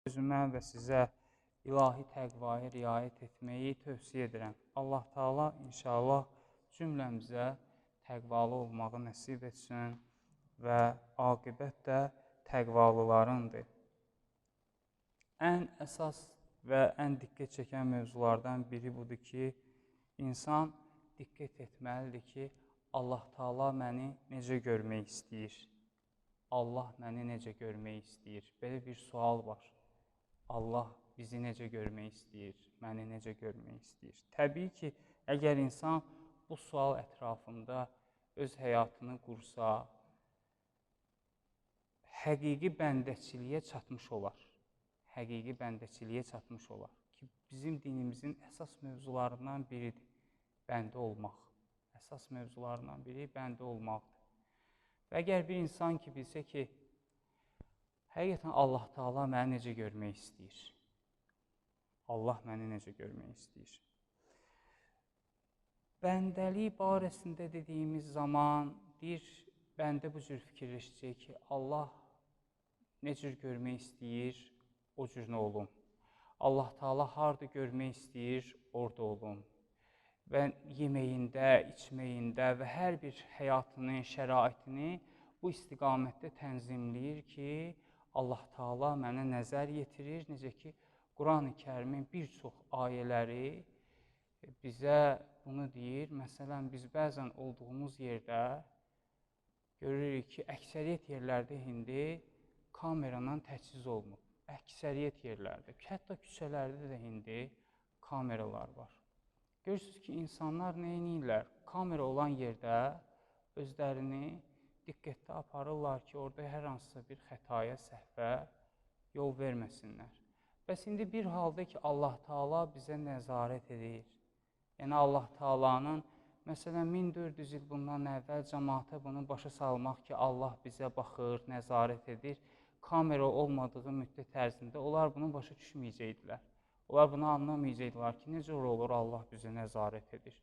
Özümə və sizə ilahi təqvaya riayət etməyi tövsiyə edirəm. Allah Taala inşallah cümləmizə təqvalı olmağı nəsib etsin və aqibət də təqvalılarındır. Ən əsas və ən diqqət çəkən mövzulardan biri budur ki, insan diqqət etməlidir ki, Allah Taala məni necə görmək istəyir? Allah məni necə görmək istəyir? Belə bir sual var. Allah bizi necə görmək istəyir? Məni necə görmək istəyir? Təbii ki, əgər insan bu sual ətrafında öz həyatını qursa, həqiqi bəndəçiliyə çatmış olar. Həqiqi bəndəçiliyə çatmış olar ki, bizim dinimizin əsas mövzularından biridir bəndə olmaq. Əsas mövzularından biri bəndə olmaqdır. Və əgər bir insan ki, bilsə ki, həqiqətən Allah Taala məni necə görmək istəyir? Allah məni necə görmək istəyir? Bəndəlik barəsində dediyimiz zaman deyir, bəndə bu cür fikirləşəcək ki, Allah nə cür görmək istəyir, o cür nə olum. Allah Taala harda görmək istəyir, orada olum. Və yeməyində, içməyində və hər bir həyatını, şəraitini bu istiqamətdə tənzimləyir ki, Allah Taala mənə nəzər yetirir. Necə ki, Qurani Kərimin bir çox ayələri bizə bunu deyir. Məsələn, biz bəzən olduğumuz yerdə görürük ki, əksəriyyət yerlərdə indi kameradan təchiz olunub. Əksəriyyət yerlərdə, hətta küçələrdə də indi kameralar var. Görürsünüz ki, insanlar nə edirlər? Kamera olan yerdə özlərini diqqətdə aparırlar ki, orada hər hansısa bir xətaya, səhvə yol verməsinlər. Bəs indi bir halda ki, Allah Taala bizə nəzarət edir. Yəni Allah Taalanın, məsələn, 1400 il bundan əvvəl cəmaata bunu başa salmaq ki, Allah bizə baxır, nəzarət edir, kamera olmadığı müddət ərzində onlar bunu başa düşməyəcəkdilər. Onlar bunu anlamayacaqdılar ki, necə olur Allah bizə nəzarət edir?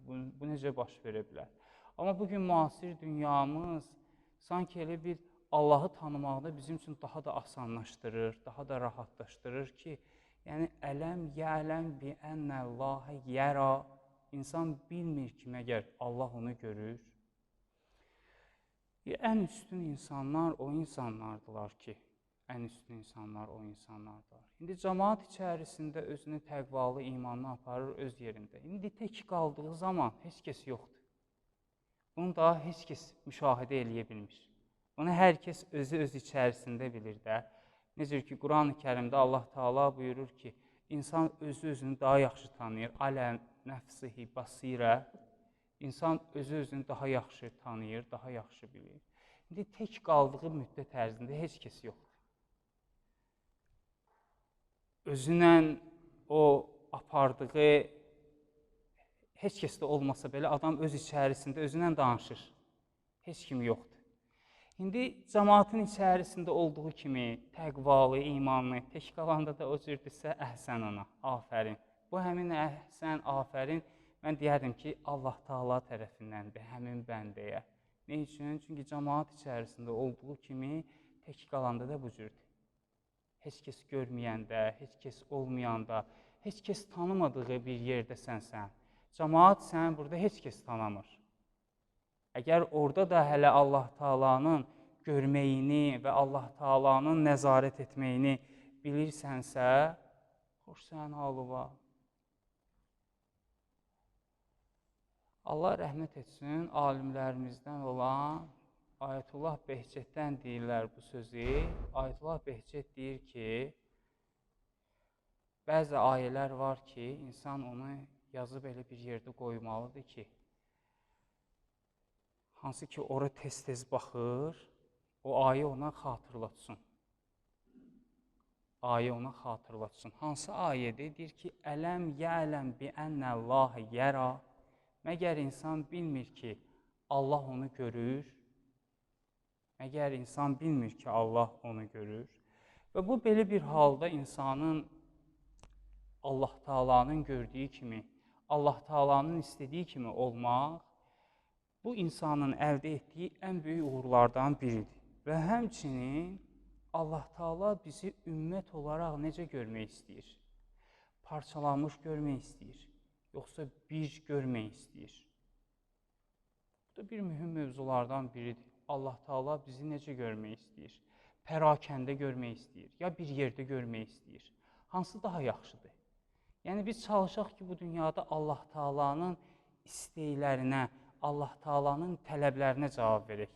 Bu necə baş verə bilər? Amma bugün müasir dünyamız sanki elə bir Allahı tanımaqda bizim üçün daha da asanlaşdırır, daha da rahatlaşdırır ki, yəni ələm yələm bi ennəllahə yəra, insan bilmir ki, məgər Allah onu görür. Ən üstün insanlar o insanlardılar ki, ən üstün insanlar o insanlardılar. İndi cəmaat içərisində özünü təqvalı, imanlı aparır öz yerində. İndi tək qaldığı zaman heç kəs yoxdur. Bunu daha heç kəs müşahidə eləyə bilmir. Bunu hər kəs özü öz içərisində bilir də. Necə ki, Qurani Kərimdə Allah Taala buyurur ki, insan özü özünü daha yaxşı tanıyır. Alə nəfsihi basirə. İnsan özü özünü daha yaxşı tanıyır, daha yaxşı bilir. İndi tək qaldığı müddət ərzində heç kəs yoxdur. Özünlə o apardığı heç kəs də olmasa belə adam öz içərisində özünlə danışır. Heç kim yoxdur. İndi cəmaatın içərisində olduğu kimi təqvalı, imanlı, tək qalanda da o cürdürsə əhsən ona, afərin. Bu həmin əhsən, afərin, mən deyərdim ki, Allah Taala tərəfindəndir həmin bəndəyə. Nə üçün? Çünki cəmaat içərisində olduğu kimi tək qalanda da bu cürdür. Heç kəs görməyəndə, heç kəs olmayanda, heç kəs tanımadığı bir yerdə sənsən. Cəmaat səni burada heç kəs tanımır. Əgər orada da hələ Allah Taalanın görməyini və Allah Taalanın nəzarət etməyini bilirsənsə, xoş sənin halı var. Allah rəhmət etsin, alimlərimizdən olan Ayətullah Behçetdən deyirlər bu sözü. Ayətullah Behçet deyir ki, bəzi ayələr var ki, insan onu yazıb elə bir yerdə qoymalıdır ki, hansı ki ora tez-tez baxır, o ayə ona xatırlatsın. Ayə ona xatırlatsın. Hansı ayədir? Deyir ki, ələm yələm bi ennəllahə yəra. Məgər insan bilmir ki, Allah onu görür? Məgər insan bilmir ki, Allah onu görür? Və bu belə bir halda insanın Allah Taalanın gördüyü kimi, Allah Taalanın istədiyi kimi olmaq, bu insanın əldə etdiyi ən böyük uğurlardan biridir. Və həmçinin Allah Taala bizi ümmət olaraq necə görmək istəyir? Parçalanmış görmək istəyir, yoxsa bir görmək istəyir? Bu da bir mühüm mövzulardan biridir. Allah Taala bizi necə görmək istəyir? Pərakəndə görmək istəyir, ya bir yerdə görmək istəyir? Hansı daha yaxşıdır? Yəni biz çalışaq ki, bu dünyada Allah Taalanın istəklərinə, Allah Taalanın tələblərinə cavab verək.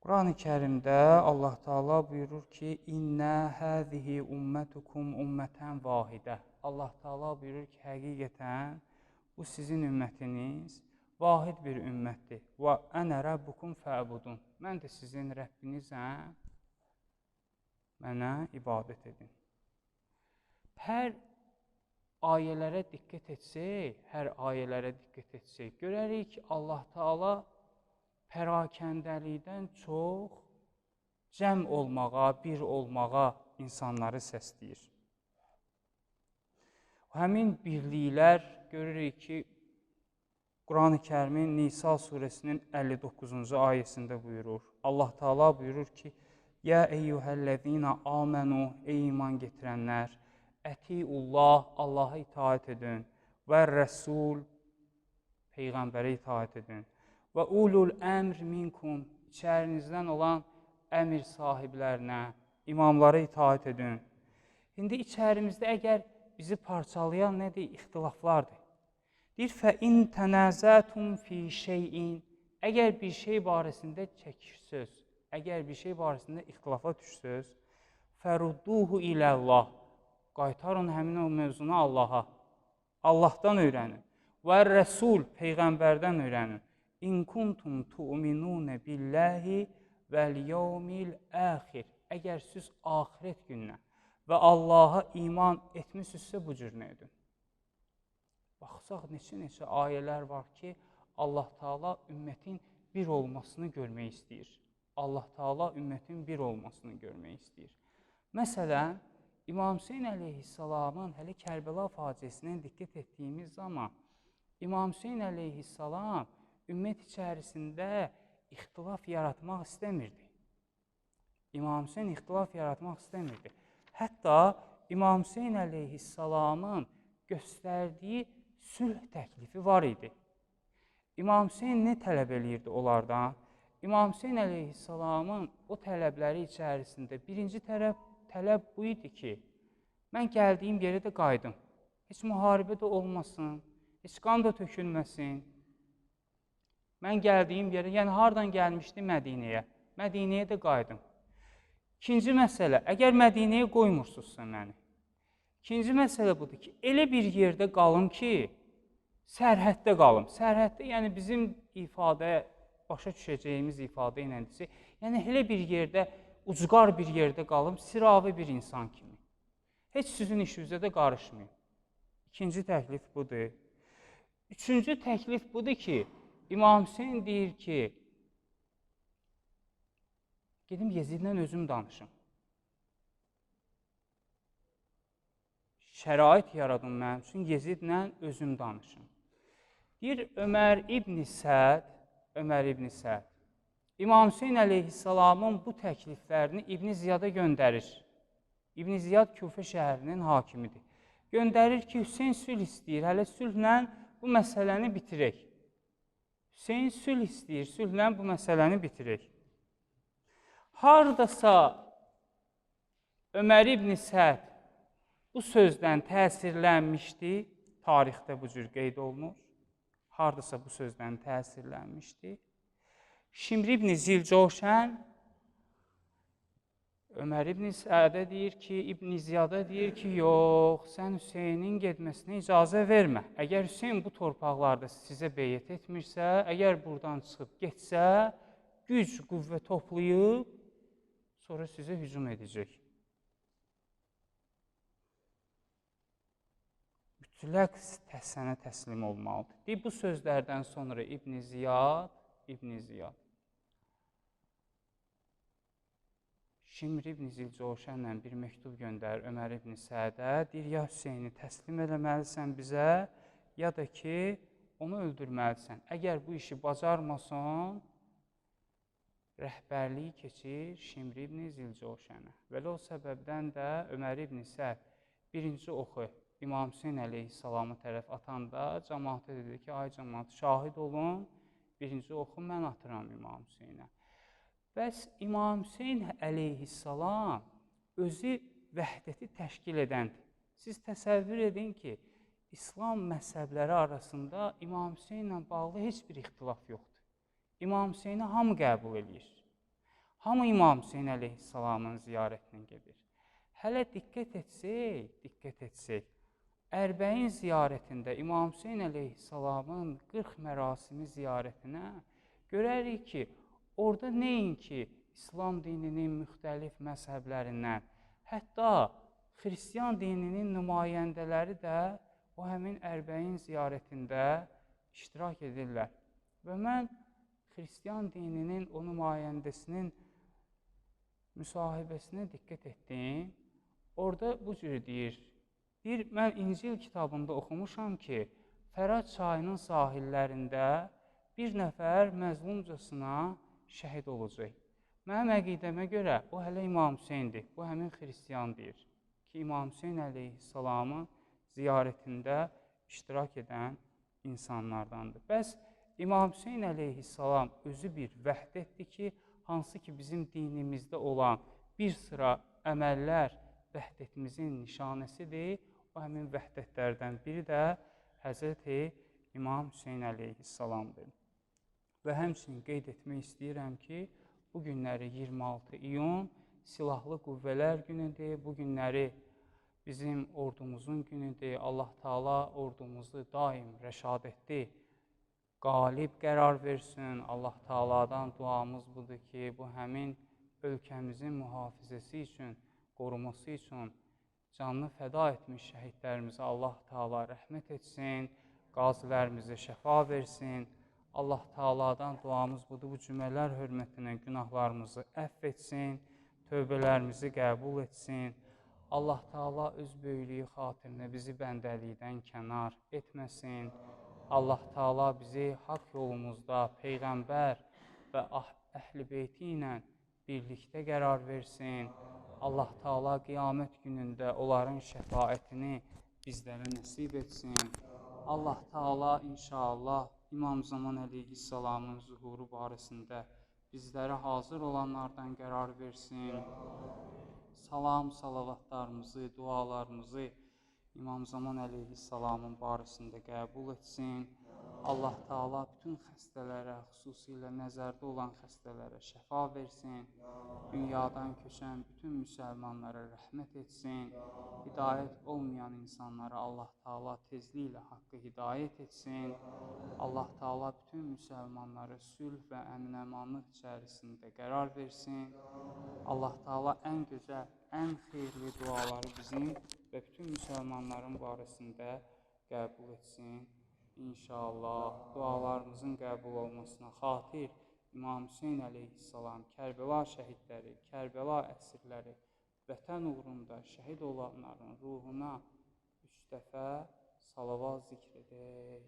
Qur'an-ı Kərimdə Allah Taala buyurur ki: "İnnə həzihi ummetukum ummeten vahidə." Allah Taala buyurur ki, həqiqətən bu sizin ümmətiniz vahid bir ümmətdir. Və ənə rəbbukum fəbudun. Mən də sizin Rəbbinizəm. Mənə ibadət edin. Hər ayələrə diqqət etsək, hər ayələrə diqqət etsək, görərik ki, Allah Taala pərakəndəlikdən çox cəm olmağa, bir olmağa insanları səsləyir. Həmin birliklər görürük ki, Qur'an-ı Kərimin Nisa surəsinin 59-cu ayəsində buyurur. Allah Taala buyurur ki: "Ya eyyuhellezina amenu, ey iman getirənlər, ətiullah, Allaha itaat edin və Rəsul, peyğəmbərə itaat edin. Və ulul əmr minkum, içərinizdən olan əmir sahiblərinə, imamlara itaat edin." İndi içərimizdə əgər bizi parçalayan nədir? İxtilaflardır. Deyir, fə in tənəzətum fi şeyin, əgər bir şey barəsində çəkişsöz, əgər bir şey barəsində ixtilafa düşsöz, fərudduhu ilallah, qaytarın həmin o mövzunu Allaha, Allahdan öyrənin və Rəsul, peyğəmbərdən öyrənin. İn kuntum tu'minune billahi vel yevmil axir. Əgər siz axirət gününə və Allaha iman etmisinizsə, bu cür nə edin? Baxsaq, neçə-neçə ayələr var ki, Allah Taala ümmətin bir olmasını görmək istəyir. Allah Taala ümmətin bir olmasını görmək istəyir. Məsələn, İmam Hüseyn əleyhissalamın hələ Kərbəla faciəsinə diqqət etdiyimiz zaman, İmam Hüseyn əleyhissalam ümmət içərisində ixtilaf yaratmaq istəmirdi. İmam Hüseyn ixtilaf yaratmaq istəmirdi. Hətta İmam Hüseyn əleyhissalamın göstərdiyi sülh təklifi var idi. İmam Hüseyn nə tələb eləyirdi onlardan? İmam Hüseyn əleyhissalamın o tələbləri içərisində birinci tələb bu idi ki, mən gəldiyim yerə də qayıdım. Heç müharibə də olmasın, heç qan da tökülməsin. Mən gəldiyim yerə, yəni hardan gəlmişdi? Mədinəyə. Mədinəyə də qayıdım. İkinci məsələ, əgər Mədinəyə qoymursunuzsa məni. İkinci məsələ budur ki, elə bir yerdə qalım ki, sərhəddə qalım. Sərhəddə, yəni bizim ifadə, başa düşəcəyimiz ifadə ilə desək, yəni elə bir yerdə, ucqar bir yerdə qalım, sıravi bir insan kimi. Heç sizin işinizə də qarışmayın. İkinci təklif budur. Üçüncü təklif budur ki, İmam Hüseyn deyir ki, gedim Yezidlə özüm danışım. Şərait yaradım mənim üçün, Yezidlə özüm danışım. Deyir Ömər İbn Səd, Ömər İbn Səd, İmam Hüseyn əleyhissalamın bu təkliflərini İbn Ziyada göndərir. İbn Ziyad Kufə şəhərinin hakimidir. Göndərir ki, Hüseyn sülh istəyir, hələ sülhlə bu məsələni bitirək. Hüseyn sülh istəyir, sülhlə bu məsələni bitirək. Hardasa Ömər İbn Səd bu sözdən təsirlənmişdi, tarixdə bu cür qeyd olunur. Hardasa bu sözdən təsirlənmişdi. Şimr İbn Zilcoşən Ömər İbn Sədə deyir ki, İbn Ziyada deyir ki, yox, sən Hüseynin getməsinə icazə vermə. Əgər Hüseyn bu torpaqlarda sizə beyət etmirsə, əgər buradan çıxıb getsə, güc, qüvvə toplayıb, sonra sizə hücum edəcək. Mütləq sənə təslim olmalıdır. Deyir, bu sözlərdən sonra İbn Ziyad, Şimr İbn Zilcoşənlə bir məktub göndərir Ömər İbn Sədə. Deyir, ya Hüseyni təslim eləməlisən bizə, ya da ki, onu öldürməlisən. Əgər bu işi bacarmasan, rəhbərliyi keçir Şimr ibn Zilcavşənə. Və o səbəbdən də Ömər ibn Səd birinci oxu İmam Hüseyn əleyhissalama tərəf atanda cəmaata dedi ki, ay cəmaat, şahid olun, birinci oxu mən atıram İmam Hüseynə. Bəs İmam Hüseyn əleyhissalam özü vəhdəti təşkil edəndir. Siz təsəvvür edin ki, İslam məzhəbləri arasında İmam Hüseynlə bağlı heç bir ixtilaf yoxdur. İmam Hüseyni hamı qəbul eləyir. Hamı İmam Hüseyn əleyhissalamın ziyarətinə gedir. Hələ diqqət etsək, Ərbəin ziyarətində İmam Hüseyn əleyhissalamın 40 mərasimi ziyarətinə görərik ki, orada nəinki İslam dininin müxtəlif məzhəblərindən, hətta xristian dininin nümayəndələri də o həmin Ərbəin ziyarətində iştirak edirlər. Və mən xristian dininin o nümayəndəsinin müsahibəsinə diqqət etdim. Orada bu cür deyir. Deyir, mən İncil kitabında oxumuşam ki, Fərat çayının sahillərində bir nəfər məzlumcasına şəhid olacaq. Mənim əqidəmə görə o hələ İmam Hüseyndir. Bu həmin xristian deyir ki, İmam Hüseyn əleyhissalamın ziyarətində iştirak edən insanlardandır. Bəs İmam Hüseyn əleyhissalam özü bir vəhdətdir ki, hansı ki bizim dinimizdə olan bir sıra əməllər vəhdətimizin nişanəsidir. O həmin vəhdətlərdən biri də Həzrəti İmam Hüseyn əleyhissalamdır. Və həmçinin qeyd etmək istəyirəm ki, bu günləri 26 iyun Silahlı Qüvvələr günüdür. Bu günləri bizim ordumuzun günüdür. Allah Taala ordumuzu daim rəşadətli, qalib qərar versin. Allah Taala'dan duamız budur ki, bu həmin ölkəmizin mühafizəsi üçün, qoruması üçün canını fəda etmiş şəhidlərimizə Allah Taala rəhmət etsin, qazilərimizə şəfa versin. Allah Taala'dan duamız budur, bu cümələr hörmətinə günahlarımızı əfv etsin, tövbələrimizi qəbul etsin. Allah Taala öz böyüklüyü xatirinə bizi bəndəlikdən kənar etməsin. Allah Taala bizi haqq yolumuzda Peyğəmbər və Əhl-i Beyti ilə birlikdə qərar versin. Allah Taala qiyamət günündə onların şəfaətini bizlərə nəsib etsin. Allah Taala inşallah İmam Zaman əleyhissalamın zuhuru barəsində bizlərə hazır olanlardan qərar versin. Salam, salavatlarımızı, dualarımızı İmam Zaman əleyhissalamın barəsində qəbul etsin. Allah Taala bütün xəstələrə, xüsusilə nəzərdə olan xəstələrə şəfa versin. Dünyadan köçən bütün müsəlmanlara rəhmət etsin. Hidayət olmayan insanlara Allah Taala tezliklə haqqı hidayət etsin. Allah Taala bütün müsəlmanlara sülh və əmin-əmanlıq içərisində qərar versin. Allah Taala ən gözəl, ən xeyirli duaları bizim və bütün müsəlmanların barəsində qəbul etsin. İnşallah dualarımızın qəbul olmasına xatir İmam Hüseyn əleyhissalam, Kərbəla şəhidləri, Kərbəla əsirləri, vətən uğrunda şəhid olanların ruhuna 3 dəfə salavat zikr edək.